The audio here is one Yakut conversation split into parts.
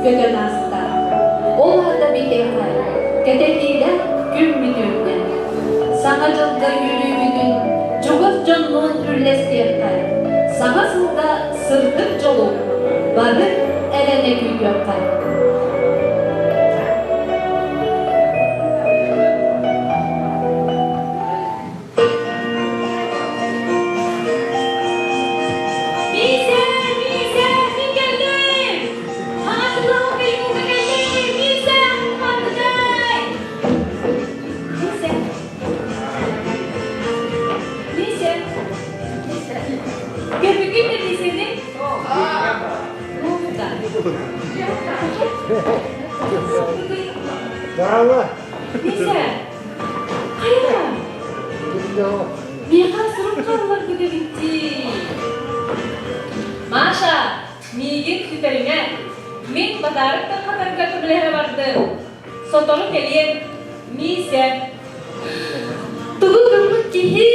көтөн ааста. Ол аата биһиэхэ кэтэһиилээх күммүт үүннэ. Саҥа дьылга үөрүүбүтүн чугас дьоннуун үллэстиэххэ, саҥа сылга сырдык дьолу бары эрэнэ күүтүөххэ. Миисэ, Миисэ, мин кэллим! Хаҥас сыллаах каникулга кэллим! Миисэ, ханныгай? Миисэ, Миисэ, Көрбүккүн да Миисэни? Ну да. Браво! Миисэ, Хайа? Миэхэ сурук хаалларбыт эбит дии. Маша, миигин сүтэримэ. Мин базарык тарҕатарга көмөлөһө бардым. Сотору кэлиэм. Миисэ. Тугу гыммыт киһи?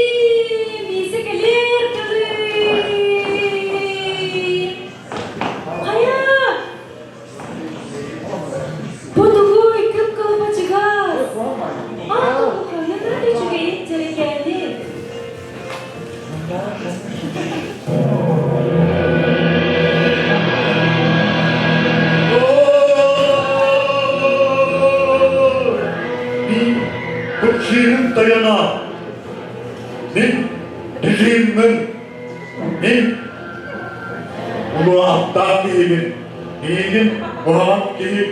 Миисэ кэлиэр дылы. Хайа? Бу тугуй, кып-кылабачыгас? Аа, кухоннан үчүгэйин дьэрэкээни. Мин купсиным тойоно, мин режиммин, мин улааттаах киһибин. Миигин куһаҕан киһи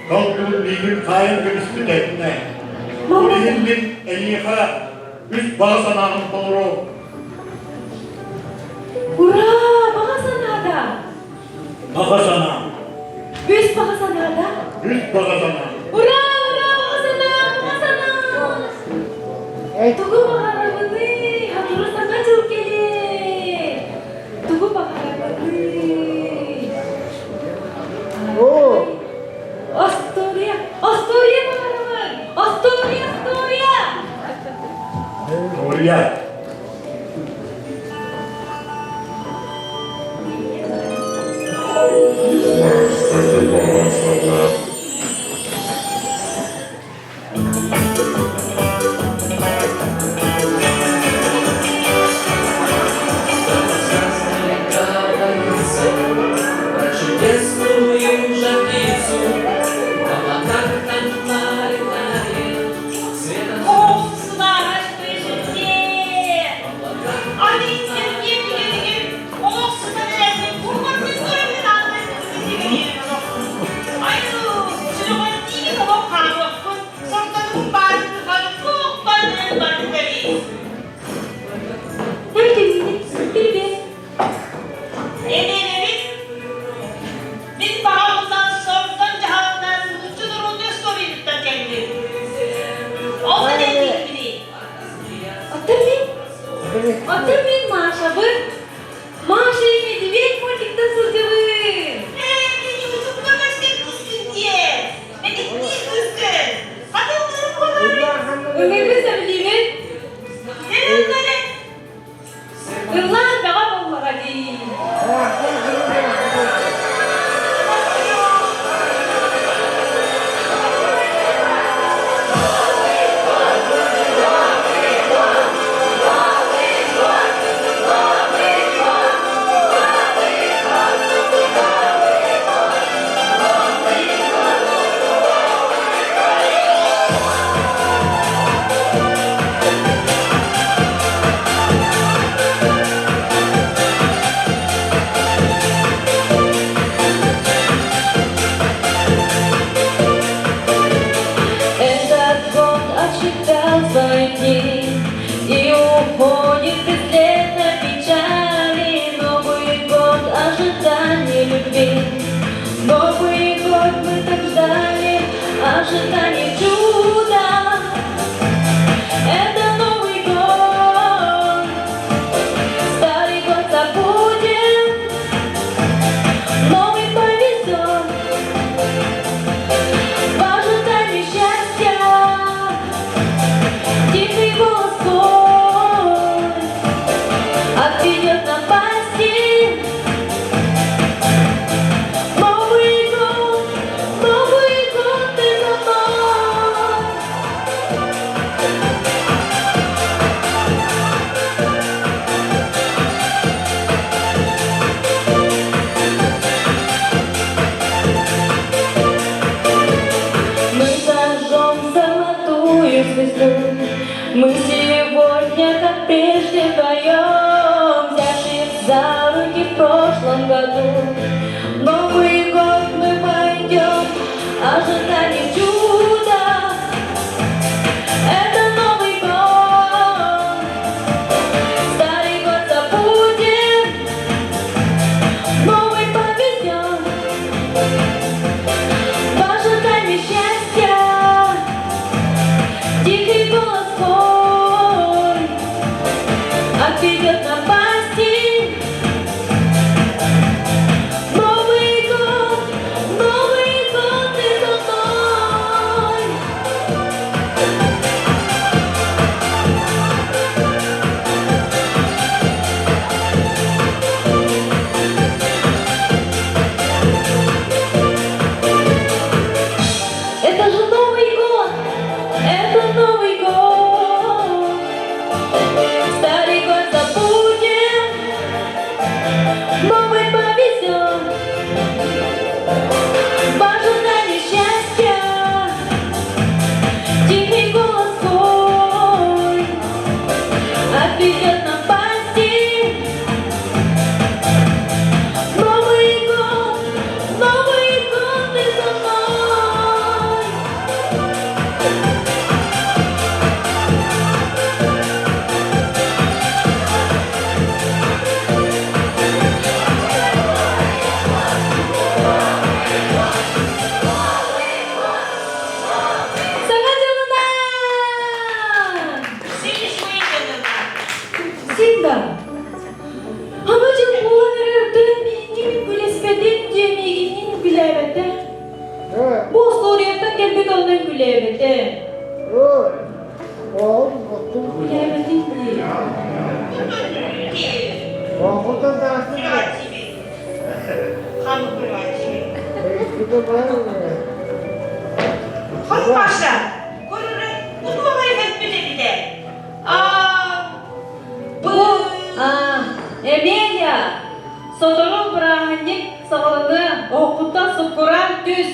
калкулун миигин хаайан кэбиспит этинэ. Ол иһин мин эйиэхэ үс баҕа санаабын толору. Ура! Баҕа санаада! Баҕа санаа. Үс баҕа санаада? Үс баҕа санаа. Ура! Ура! Баҕа санаа! Баҕа санаа! Тугу баҕарабыный? Хатыры саҥа дьыл кэлиэ! Тугу баҕарабыный? О! Остуоруйа! Остуоруйа баҕарабын! Остуоруйа, остуоруйа! Остуоруйа. Чудесную жар-птицу в облаках она летает, светом Привет! Мин баҕабынан сордон дьаһалынан нуучча норуотун историятыттан кэллим. Ол да диэтиҥминий? Оттон мин, оттон мин Машабын. Маша и Медведь мультиктан сылдьабын. Ээ, мин ютубка көрсөн кыыскын диэ. Мэниктии кыыскын. Хатыллырым буолаарай? Ыллыырбын сөбүлүүбүн. Эн ыллары. Ыллаан бөҕө буоллаҕа дии. Мы сегодня, как прежде, вдвоем, Взявшись за руки в прошлом году. В Новый год мы пойдем, ожиданием чуда. Это Новый год, старый год забудем, новый повезет. В ожидании счастья тихий голос твой отведет напасти. Новый год, Новый год, ты со мной. Это же Новый год, это Новый год. Старый год забудем, новый повезет. В ожидании счастья тихий голос твой отведет напасти. Новый год, Новый год, ты со мной. Саҥа дьылынан! Синда! Саҥа дьыл буолан эрэр тыын миигин күлэспэтин диэн миигинниин күлээбэтэ. Бу остуоруйаттан кэлбит онон күлээбэтэ. Күлээбэтин дии. Паша, көрөрө кэлбит эбитэ. Бу Эмилия, сотору бырааһынньык саҕаланыа, оһоххуттан суккураан түс.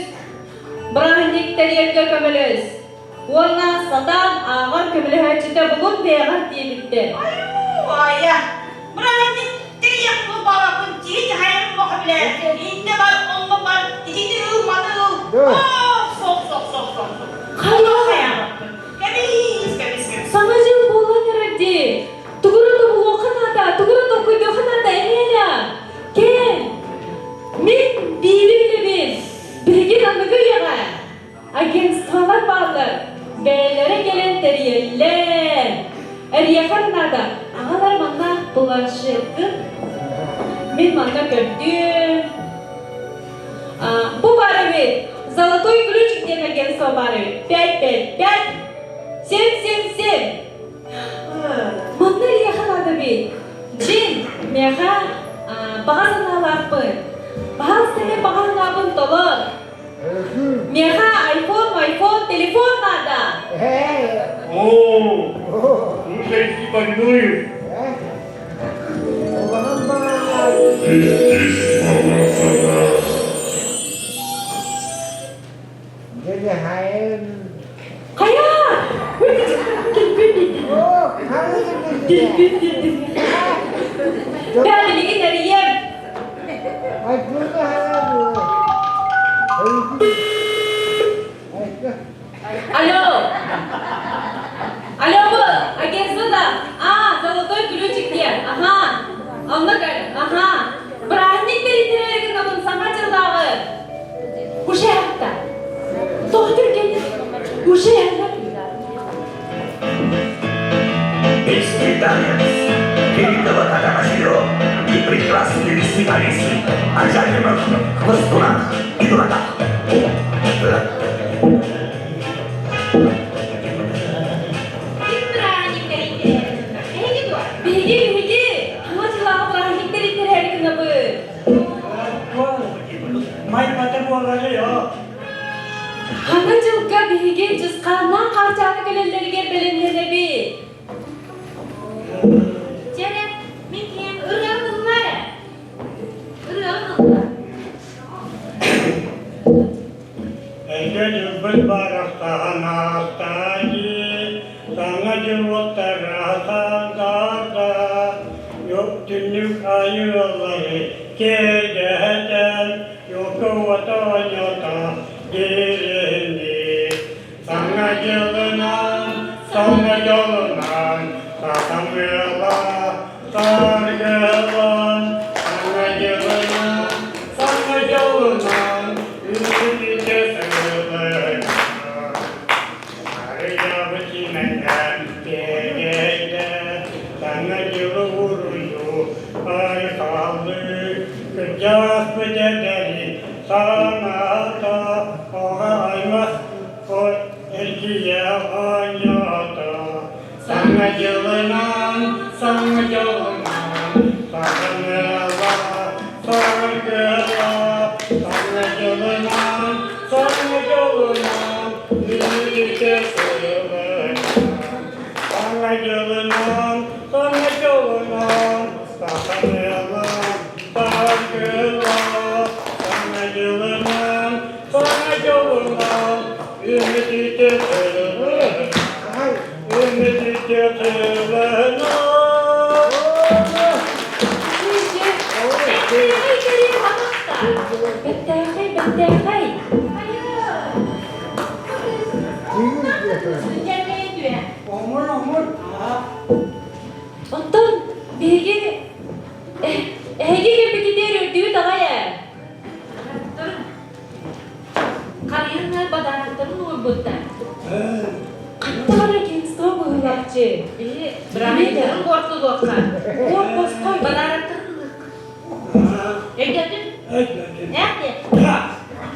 Бырааһынньык тэрийэргэ көмөлөс. Уонна сатаан ааҕар көмөлөһөөччүтэ булун бэйэҕэр диэбиттэр. Айуу, айа. Бырааһынньык тэрийэх бабабын тиит хайын бохо билэ. Инде бар, онно бар, итини ыл, маны ыл. Сох, сох, сох, сох. Хайа! Кэбис, кэбис, кэбис. Саҥа дьыл буолан эрэр дии. Тугу эрэ тобулуохха наада, тугу эрэ толкуйдуохха наада, Эмиля! Кэл! Мин биири билэбин. Билигин аныгы үйэҕэ агентстволар бааллар. Бэйэлэрэ кэлэн тэрийэллэр. Эриэхэ наада. Аҕалар манна планшеткын. Мин манна көрдүм. Бу баар эбит. Золотой ключик диэн агентство баар эбит. 555 777. Манна эриэхэ наада эбит. Джин, миэхэ баҕа санаалаахпын. Баһаалыста мен баҕа санаабын толор. Миэхэ айфон, айфон, телефон надо. О, слушай, больную. Хайа! Кэлбит дедим. Бээ, билигин эрийиэм. Алло! Алло, бу агентство да? А, золотой ключик диэн. Ага. Онно ага. Праздник тэрийдэрэ гынабын саҥа дьыллааҕы. Уже атта. Тоҕо түргэнин? Уже Песни танец, великого Татарасио и прекрасные лисы Алисы о жадинах, хвостунах и дураках. Ким бырааһынньык тэрийдэрэ Эһиги дуо? Биһиги, биһиги. Саҥа дьыллааҕы праздник тэрийдэрэ гынабыт. Майбата буолары Саҥа дьылга биһиги Чысхааннаах Хаарчаана кэлэллэригэр бэлэмнэнэбит. Чэ эрэ, мин киһим ырыаҕын ылла эрэ. Ырыаҕын ылла. Эйгэ дьылбыт барахсаһан аастаа дии. Саҥа дьыл уоттара сандаарда, Түннүк аайы ыаллары киэргэтэн, Елка уота оонньото дьириһиннии. Саҥа дьылынан, саҥа дьолунан, сатам ыала саргылан, саҥа дьылынан, саҥа дьолунан, үүнүтэ сылынан. Арыйабыт симэннээн киэргэйдэ, саҥа дьылы уруйдуу айхаллыы, кырдьаспыт эдэри санаата, оҕо аймах эргийэ оонньоото. Саҥа дьылынан, саҥа дьолунан, саҥа саргыла, саҥа дьылынан, саҥа дьолунан, үүтэ сылынан. Саҥа дьылынан, саҥа дьолунан, саханыла, саргыла, саҥа дьылынан, саҥа дьолунан, үмүтүтэ сылынан. Үмүтүтэ сылынан. Бэртээхэй кэрии ханахта! Бэртээхэй, бэртээхэй! Омур, омур. Оттон биһиги эһиги кэлбитигэр үрдүгүт аҕай ээ. Харыйын бадарааттарын уурбуттар. Хаттаҕар агентство быһыылаахчы. Биһи бырааһынньыктарын куортулуохха. Уот босхой. Бадарааттарын ылыахха. Өйдөтүн? Өйдөтүн. Эх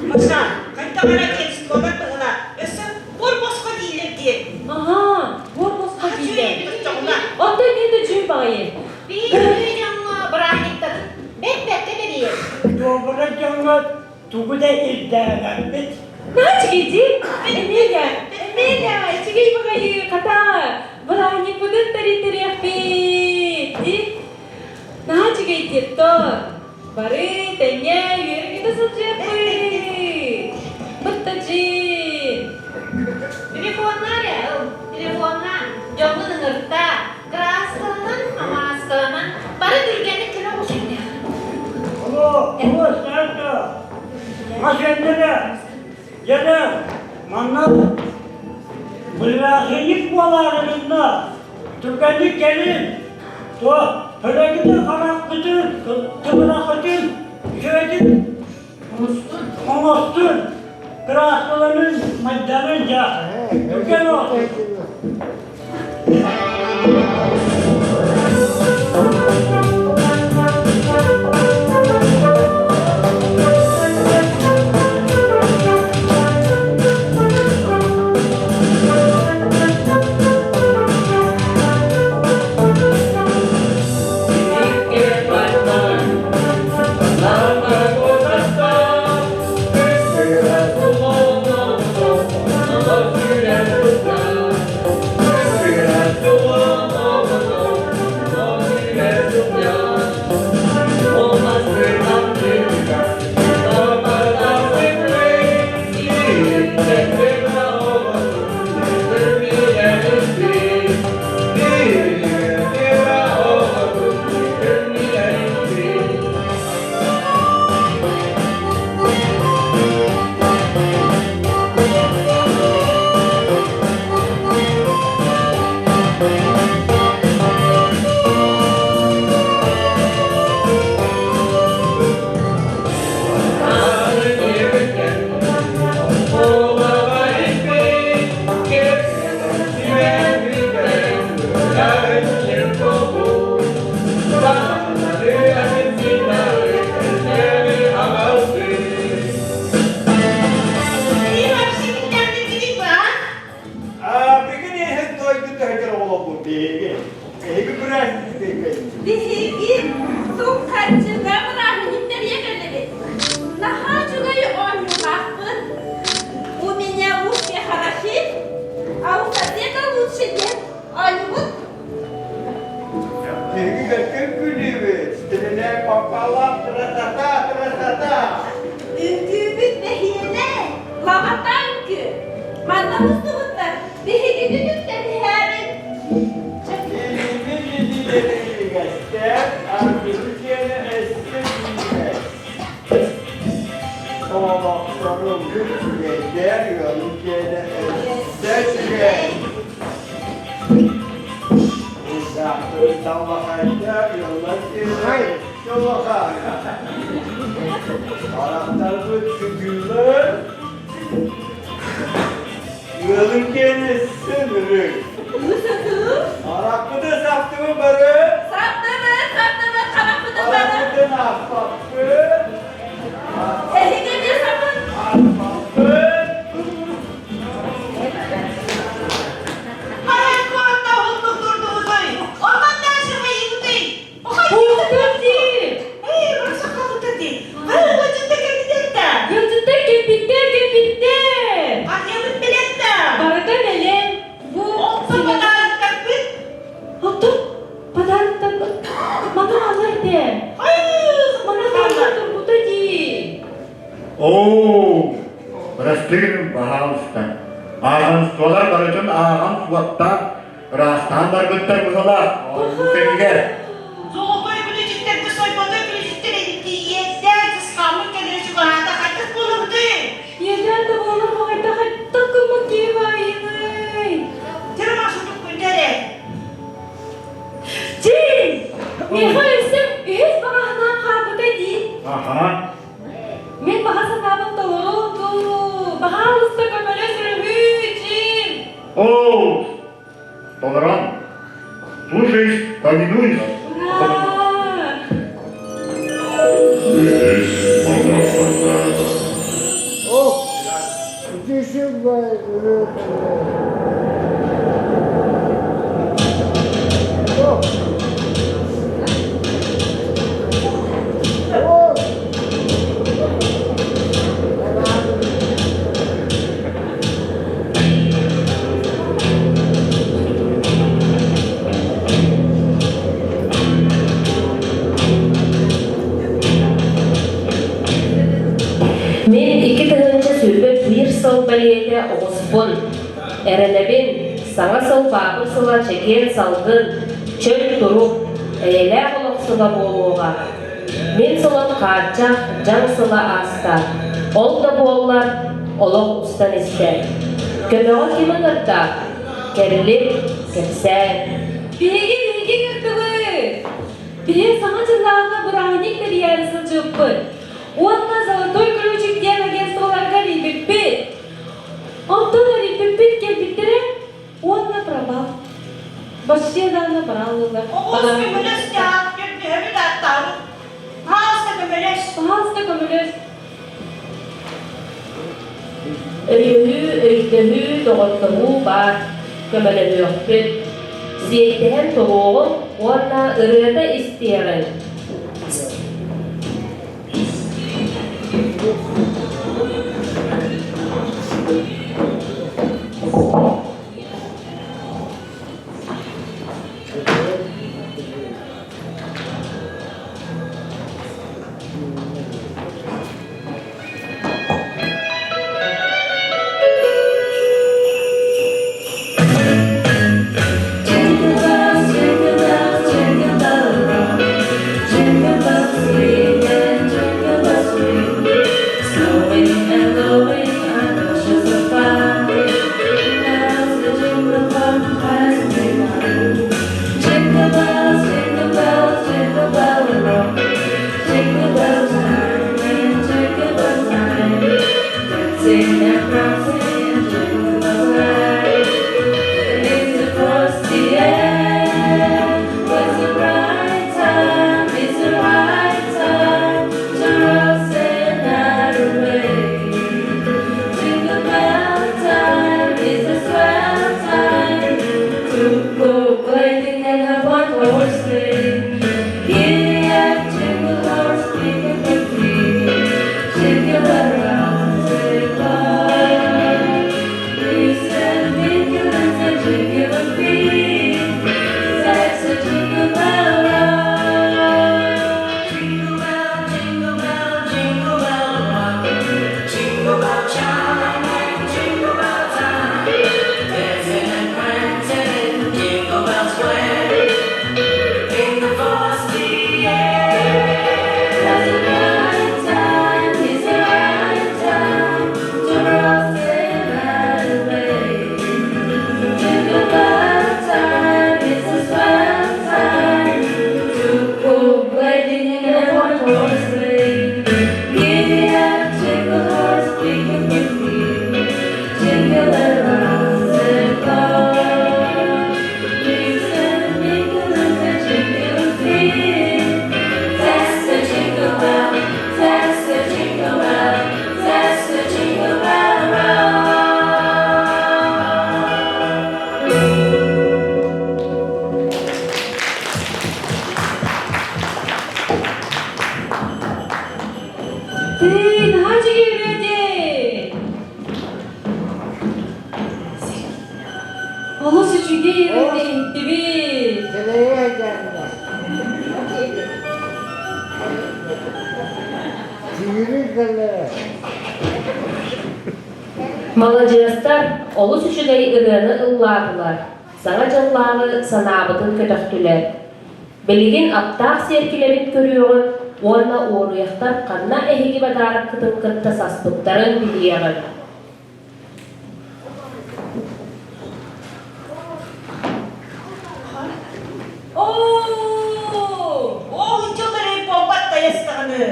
Маша, хайдах эрэ агентстволар быһыылаах. Өссө буор босхо дииллэр диэн. Аһаа, буор босхо дииллэр. Оттон мен да үчүгэй баҕайы. Биһиги дьоҥҥо бырааһынньыктарын бэрт-бэркэ бэрийэр. Добрый дьоҥҥо тугу да ирдээбэппит. Наачыгыйди, эмиэ эмиэ үчүгэй баҕайы хата бырааһынньыкпытын тэрийтэриэхпит дии. Наһаа үчүгэй диэттор. Бары тэҥҥэ үөрэ-көтө сылдьыахпыт. Быттачыын. Телефоннаар ыл, телефоннаа, дьоҥҥун ыҥыртаа, кырааскаланан, хамааскаланан, бары түргэнник кэлэ оҕус. Алло, алло, Саша, Машеннere, дьэ манна бырааһынньык буолаарыгынна, түргэнник кэлин, то төлөгүтүн харахпытын, тыбырахытын, үчүгэйдик оҥостун, кырааскаларын, майданын дьэ, түргэн оҕус. Thank you. Олохторун үчүгэйдэр, ыалын киэнэ өссө үчүгэй. Устаахтарын таллахайдар, ыаллар киэнэ өссө улахан. Харахтарбыт сытыылар, ыалын киэнэ өссө ынырык. Харахпытын саптыбыт бары. Саптыбыт, саптыбыт, харахпытын бары. Харахпытын аспаппыт. Эһиги эмиэ сабын. Аспаппыт. Хайа куоракка уһуннук турдубутуй? Онон дальше хайыыбытый? Буолтар дии! Эй, барса халыта дии. Хайа ыалдьытта кэлбитэр да? Ыалдьыттар кэлбиттэр, кэлбиттэр! Хайабыт билэр да? Барыта бэлэм. Бу Оттон подароктарбыт? Оттон подароктарбыт маны алар этэ. Хайыы, Маны алар турбута дии. Оо, бырастыы баһаалыста. Ааҕынстволар барытын ааҕан суоттаан, ыраастаан барбыттар быһалаах. Оонньуу кэмигэр. Золотой күлүчүттэргэ сойботой күлүчүттэр эбитиийиэйдээн сысхааммыт кэлэрэ чугаһаата хайдах буолабытый? Иэдээн да буолар баҕайда хайдах гыммыт киһи баайыный? Тирмашутук күндэрэ. Дьиҥ! Миэхэ өссө үһүс баҕаһынан хаалбыта дии. Аха. Мин баҕа санаабын толору дуу. Баһаалыста көмөлөс өрөһүү, Дьиҥ! Оо, толорон. Слушаюсь, повинуюсь. Ура! Үһүс баҕа санаа. Ох, ити сылбай ырыа Ох! Ох! Мин 2021 сыл бэлиэтэ оҕуспун. Эрэнэбин, саҥа сыл баабыр сыла чэгиэн салгын, чөл турук, эйэлээх олох сыла буолуоҕа. Мин сылым хааччах, дьаҥ сыла ааста. Ол да буоллар, олох устан истэ. Көмөҕө ким ыҥырда? Кэллим, кэпсээн. Биһиги биһиги ыҥырдыбыт. Биһиги саҥа дьыллааҕы бырааһынньык тэрийээри сылдьыбыппыт. Уонна «Золотой ключик» диэн агентстволарга эрийбиппит. Онтон эрийбиппит кэлбиттэрэ уонна пропал. Вообще даҕаны бараллылар. Оҕус көмөлөс дьаат көрдөһөбүт ааттаабыт. Пожалуйста көмөлөс. Пожалуйста көмөлөс. Өйөһүү, өйдөһүү, доҕордоһуу баар, көмөлөһүөхпүт. Сиэттэһэн туруоҕуҥ уонна ырыата истиэҕиҥ. Jingle bells, jingle bells, jingle bell rock. Jingle bells swing and jingle bells ring. Snowing and blowing are bushes of fun. Bells, the jingle bell has begun. Jingle bells, jingle bells, jingle bell rock. Jingle bell time and jingle bell time. Dancing and prancing in jingle bell ride. It's the frosty air. Was the right time, it's the right time to rouse the night away. Jingle bell time is a swell time to go gliding and have one horse sleigh. Giddy up, jingle horse, pick up the feet, jingle around the clock. Маладьыастар, олус үчүгэй ырыаны ыллаатылар, Саҥа дьыллааҕы санаабытын көтөхтүлэр. Билигин аптаах сиэркилэбит көрүөҕүҥ уонна уоруйахтар ханна эһиги бадаараккытын кытта саспыттарын билиэҕиҥ. Оо, ол дьыллары буолбат тайастаҕаны.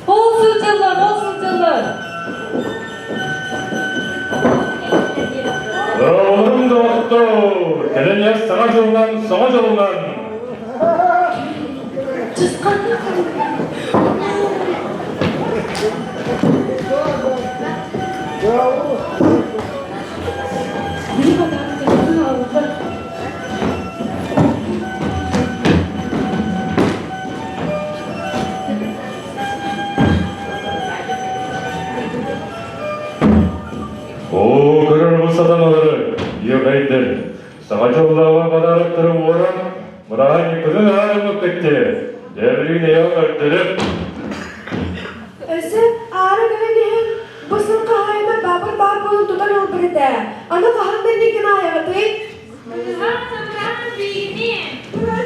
Ол сылдьаллар, ол сылдьаллар. Оҕолорум доҕоттоор, кэлэн иһэр саҥа дьылынан, саҥа дьолунан! Оо, көрөр бу сатаналары, иэҕэйдэр, саҥа дьоллооҕо подароктары уоран, бырааһынньыккытын аарыммыккыт Дьэ, билигин эйэҕэ көрдөрөр. Өссө аара кэлэн иһэн бу сыл хаһаайына баабыр баар буолан тутан ылбыт этэ. Аны хаһан да инникин аайаҕытый? Кыһан сабыраан биини. Аны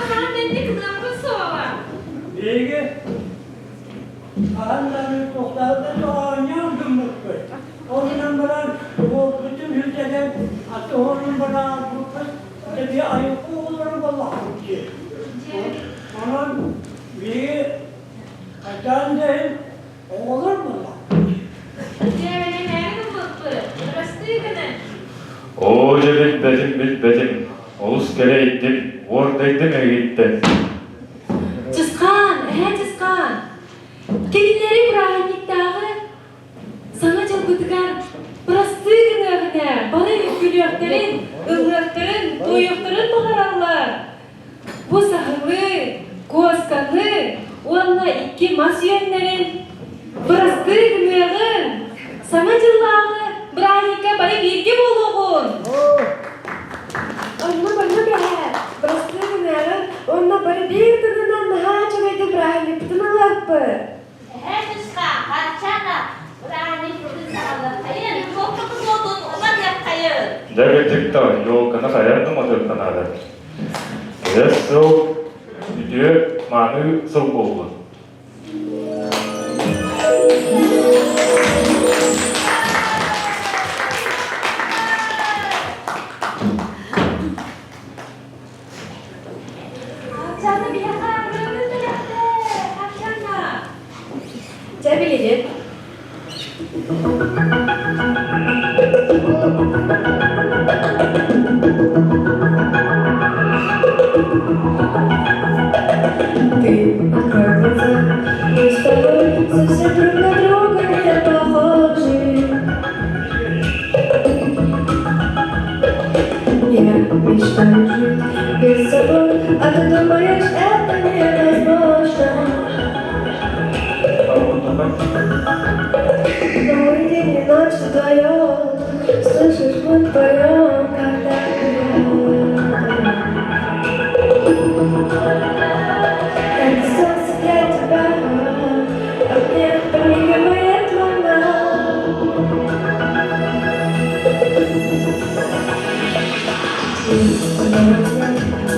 хаһан да инник гыныахпыт суоҕа. Биһиги хаһан даҕаны туохтааҕы да оонньоон гыммыппыт. Ол гынан баран уолбутун үрдэтэн аты оһолун бараабыппыт тэби айылҕа оҕолоро буоллахпыт дии. Онон биһиги хайдаан да иһин оҕолор буоллахпыт. Дьээбэлэнээри гыммыппыт. Бырастыы гынан. Оо, дьэ билбэтим, билбэтим. Олус кэлэйдим, уордайдым эһигиттэн. Чысхаан, эһээ Чысхаан, кинилэри бырааһынньыктааҕы Саҥа дьылбытыгар бырастыы гыныаҕын ээ, бары үҥкүлүөхтэрин, ыллыахтарын, туойуохтарын баҕараллар. Бу саһылы, куосканы уонна икки мас үөннэрин бырастыы гыныаҕын, Саҥа дьыллааҕы бырааһынньыкка бары бииргэ буолуоҕун! Онно маннык эһээ, бырастыы гыныаҕын уонна бары биир тылынан наһаа үчүгэйдик бырааһынньыкпытын ылыахпыт. Эһээ Тышка, Харчана, бырааһынньыкпытын саҕалыаххайын, туохпутун уотун уматыаххайын. Дьэ кырдьык да, елканы хайаан да уматыахха наада. Кэлэр сыл үтүө мааны сыл буоллун. Хапчааны биһиэхэ абырыыбын бэлэхтээ, Хапчаана! Дьэ билигин Ты открой глаза, мы с тобой совсем друг на друга не похожи. Я мечтаю жить без забот, а ты думаешь, это невозможно. Но и день, и ночь вдвоем, слышишь, мы поем, когда ты рядом. Это солнце для тебя, а мне подмигивает луна.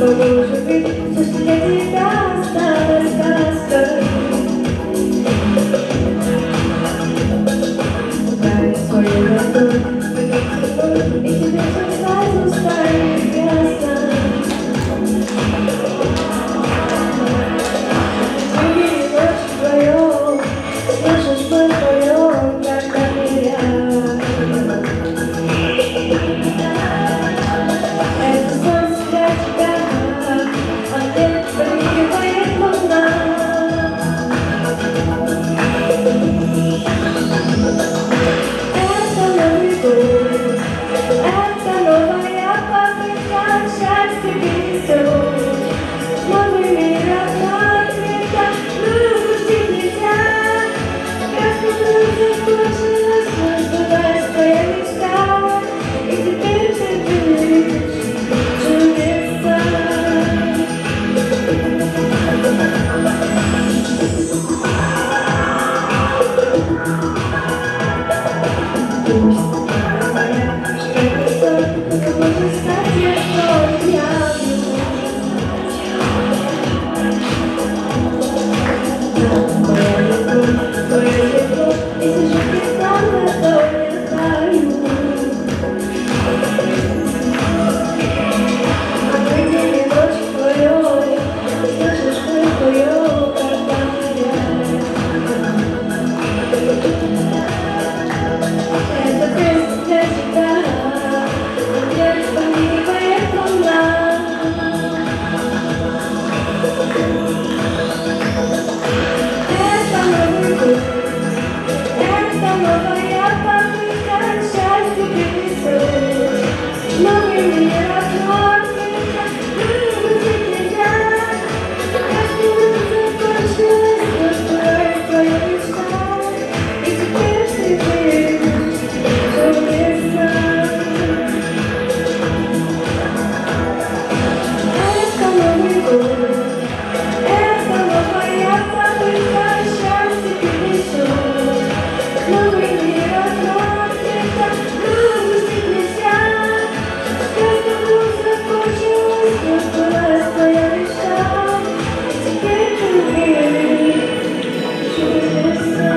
Может быть, все, что для тебя стало сказкой. Дай свою ладонь, и тебе все сразу станет ясно. День и ночь вдвоем, слышишь, мы поем, когда ты рядом. Это солнце для тебя, а Небеса которые таю. А ты день и ночь твою, Слышишь, мы поем, когда Эта песня для тебя, для любимая луна. Это Новый год, это новая попытка счастье принесет. Новый мир откроется, выбыть нельзя. Как закончилась, сбылась твоя мечта, И теперь ты веришь в чудеса. Это Новый год, это новая попытка счастье принесет. Новый мир откроется, грустить нельзя. Сказка вдруг закончилась, но сбылась твоя мечта. И теперь ты веришь в чудеса.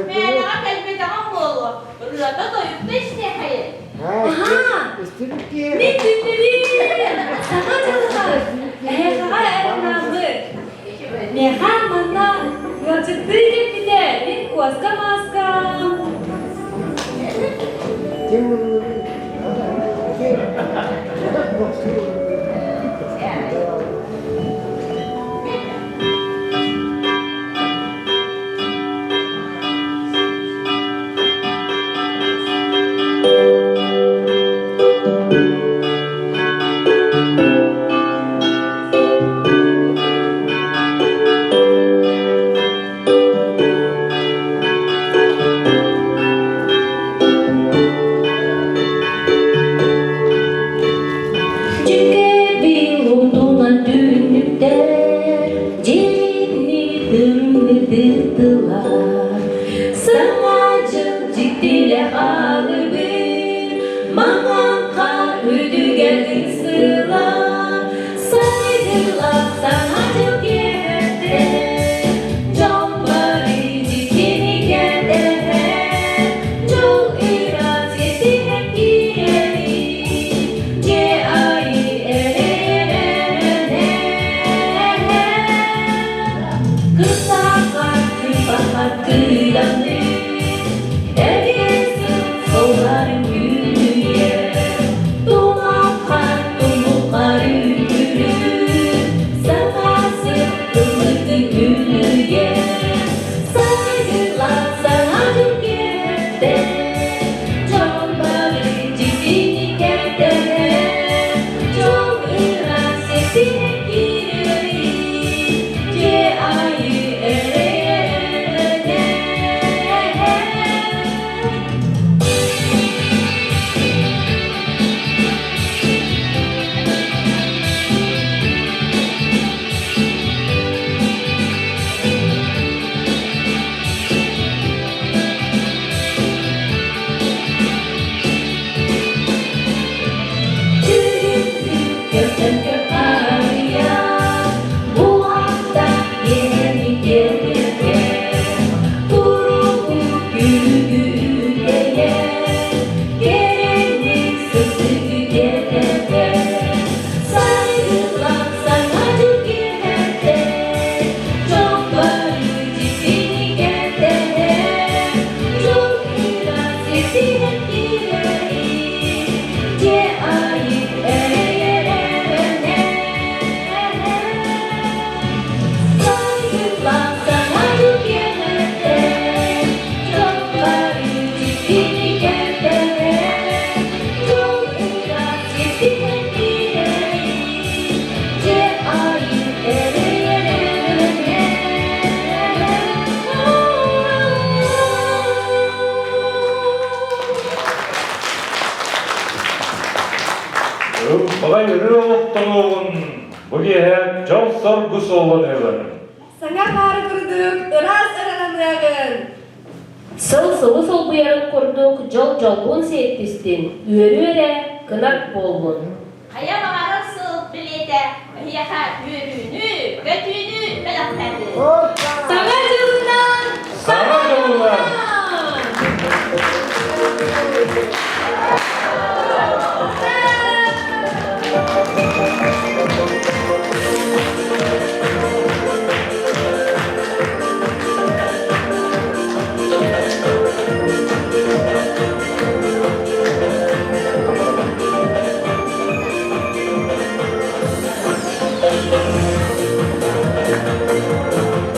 Мээнэҕэ кэлбэтэҕим буолуо, ырыата тойукта истиэхэйин. Аһаа, мин күндүбүн! Саҥа дьылҕар эһиэхэҕэ эрэнэҕит. Миэхэ манна ыалдьыттыы кэлбитэ мин куоска мааскам. Дьүкэбил утунан түннүктэр дьиэни тымнытыттылар. Саҥа дьыл дьиктилэ хаалыбыт, маҥан хаар үрдүгэр ысылар. Сайдылар саҥа дьыл киэһэтэ, дьон бары дьиктини кэтэһэр. Дьол ыраас сиэттиһэн киирэбит, дьиэ айыы эрэнэр. Кытаахар кыппахар кыйданыы, Эргиэн сылларын күнүйэ, Тулахар тумукар үтүрүү, Саҥасы ыллыктын күнүйэ, Сайдылар саҥа дьыл киэһэтэ, Дьон бары дьиктини кэтэһэр, Дьол ыраас сиэттиһэн киирэбит, Дьиэ аайы эрэнэр. Күһүҥҥү харыйа буһахта иэни киэргэтэр, Куруһу күлүгүтэйэр, кэрэни сырдыгы кэтэтэр. Сайыллан саҥа дьыл киэһэтэ, дьон бары дьиктини кэтэһэр, Дьол ыраас сиртиһэн киирэрин, дьиэ аайы Сайгылаах саҥа дьыл киэһэтэ, дьон бары дьиктини кэтэһэр, дьол ыраас сиртиһэн киирэрин, дьиэ аайы Ылбаҕай ырыа олохтонуоҕун бу киэһэ дьол-соргу суолланыылар. Саҥа хаары курдук ыраас ырананыаҕын. Сыл сылы солбуйарын курдук дьол-дьоллуун сиэттистин, үөрүү эрэ кынат буоллун. Хайа баҕарар сыл билиэтин бэлиэтэ эһиэхэ үөрүүнү, көтүүнү бэлэхтээтин. Саҥа дьылынан! Саҥа дьылынан!